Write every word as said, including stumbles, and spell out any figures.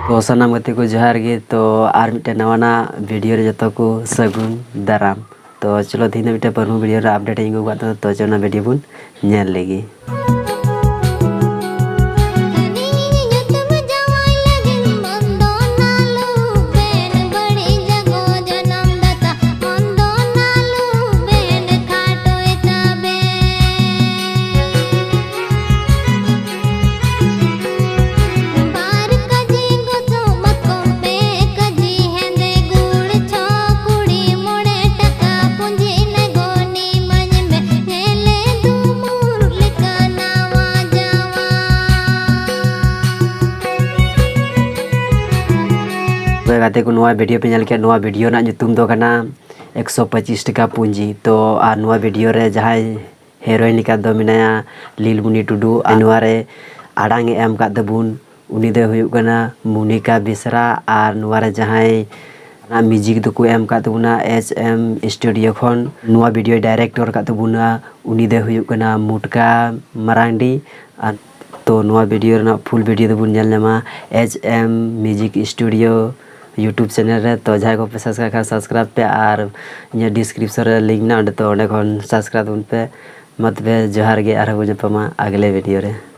ᱛᱚ ᱥᱟᱱᱟᱢ ᱜᱟᱛᱮ ᱠᱚ ᱡᱚᱦᱟᱨ ᱜᱮ᱾ ᱛᱚ ᱟᱨ ᱢᱤᱫᱴᱮᱱ ᱱᱟᱣᱟᱱᱟᱜ ᱵᱷᱤᱰᱤᱭᱳ ᱨᱮ ᱡᱚᱛᱚ ᱠᱚ ᱥᱟᱹᱜᱩᱱ ᱫᱟᱨᱟᱢ᱾ ᱛᱚ ᱪᱚᱞᱚ, ᱛᱮᱦᱮᱧ ᱫᱚ ᱢᱤᱫᱴᱮᱱ ᱯᱟᱹᱨᱢᱩ ᱵᱷᱤᱰᱤᱭᱳ ᱨᱮ ᱟᱯᱰᱮᱴ ᱤᱧ ᱟᱹᱜᱩ ᱟᱠᱟᱫ ᱛᱟᱵᱚᱱᱟ᱾ ᱛᱚ ᱪᱚᱞᱚ, ᱚᱱᱟ ᱵᱷᱤᱰᱤᱭᱳ ᱵᱚᱱ ᱧᱮᱞ ᱞᱮᱜᱮ᱾ ᱛᱚᱵᱮ ᱜᱟᱛᱮ ᱠᱚ, ᱱᱚᱣᱟ ᱵᱷᱤᱰᱤᱭᱳ ᱯᱮ ᱧᱮᱞ ᱠᱮᱫ, ᱱᱚᱣᱟ ᱵᱷᱤᱰᱤᱭᱳ ᱨᱮᱱᱟᱜ ᱧᱩᱛᱩᱢ ᱫᱚ ᱠᱟᱱᱟ ᱮᱠᱥᱚ ᱯᱚᱸᱪᱤᱥ ᱴᱟᱠᱟ ᱯᱩᱸᱡᱤ᱾ ᱛᱚ ᱟᱨ ᱱᱚᱣᱟ ᱵᱷᱤᱰᱤᱭᱳ ᱨᱮ ᱡᱟᱦᱟᱸᱭ ᱦᱤᱨᱳᱭᱤᱱ ᱞᱮᱠᱟ ᱫᱚ ᱢᱮᱱᱟᱭᱟ ᱞᱤᱞᱢᱩᱱᱤ ᱴᱩᱰᱩ, ᱟᱨ ᱱᱚᱣᱟ ᱨᱮ ᱟᱲᱟᱝ ᱮ ᱮᱢ ᱟᱠᱟᱫ ᱛᱟᱵᱚᱱ ᱩᱱᱤ ᱫᱚᱭ ᱦᱩᱭᱩᱜ ᱠᱟᱱᱟ ᱢᱩᱱᱤᱠᱟ ᱵᱮᱥᱨᱟ, ᱟᱨ ᱱᱚᱣᱟ ᱨᱮ ᱡᱟᱦᱟᱸᱭ ᱢᱤᱭᱩᱡᱤᱠ ᱫᱚᱠᱚ ᱮᱢ ᱟᱠᱟᱫ ᱛᱟᱵᱚᱱᱟ ᱮᱪ ᱮᱢ ᱥᱴᱩᱰᱤᱭᱳ ᱠᱷᱚᱱ᱾ ᱱᱚᱣᱟ ᱵᱷᱤᱰᱤᱭᱳᱭ ᱰᱟᱭᱨᱮᱠᱴᱚᱨ ᱟᱠᱟᱫ ᱛᱟᱵᱚᱱᱟ ᱩᱱᱤ ᱫᱚᱭ ᱦᱩᱭᱩᱜ ᱠᱟᱱᱟ ᱢᱩᱴᱠᱟ ᱢᱟᱨᱟᱱᱰᱤ᱾ ᱟᱨ ᱛᱚ ᱱᱚᱣᱟ ᱵᱷᱤᱰᱤᱭᱳ ᱨᱮᱱᱟᱜ ᱯᱷᱩᱞ ᱵᱷᱤᱰᱤᱭᱳ ᱫᱚᱵᱚᱱ ᱧᱮᱞ ᱧᱟᱢᱟ H M music studio YouTube channel ᱨᱮ᱾ ᱛᱚ ᱡᱟᱦᱟᱸᱭ ᱠᱚᱯᱮ ᱥᱟᱵᱥᱠᱨᱟᱭᱤᱵ ᱠᱷᱟᱱ ᱥᱟᱵᱥᱠᱨᱟᱭᱤᱵ ᱯᱮ, ᱟᱨ ᱤᱧᱟᱹᱜ ᱰᱤᱥᱠᱨᱤᱯᱥᱚᱱ ᱨᱮ ᱞᱤᱝᱠ ᱢᱮᱱᱟᱜᱼᱟ, ᱚᱸᱰᱮ, ᱛᱚ ᱚᱸᱰᱮ ᱠᱷᱚᱱ ᱥᱟᱵᱥᱠᱨᱟᱭᱤᱵ ᱛᱟᱵᱚᱱ ᱯᱮ᱾ ᱢᱟ ᱛᱚᱵᱮ ᱡᱚᱦᱟᱨ ᱜᱮ, ᱟᱨᱦᱚᱸ ᱵᱚᱱ ᱧᱟᱯᱟᱢᱟ ᱟᱜᱽᱞᱮ ᱵᱷᱤᱰᱤᱭᱳ ᱨᱮ᱾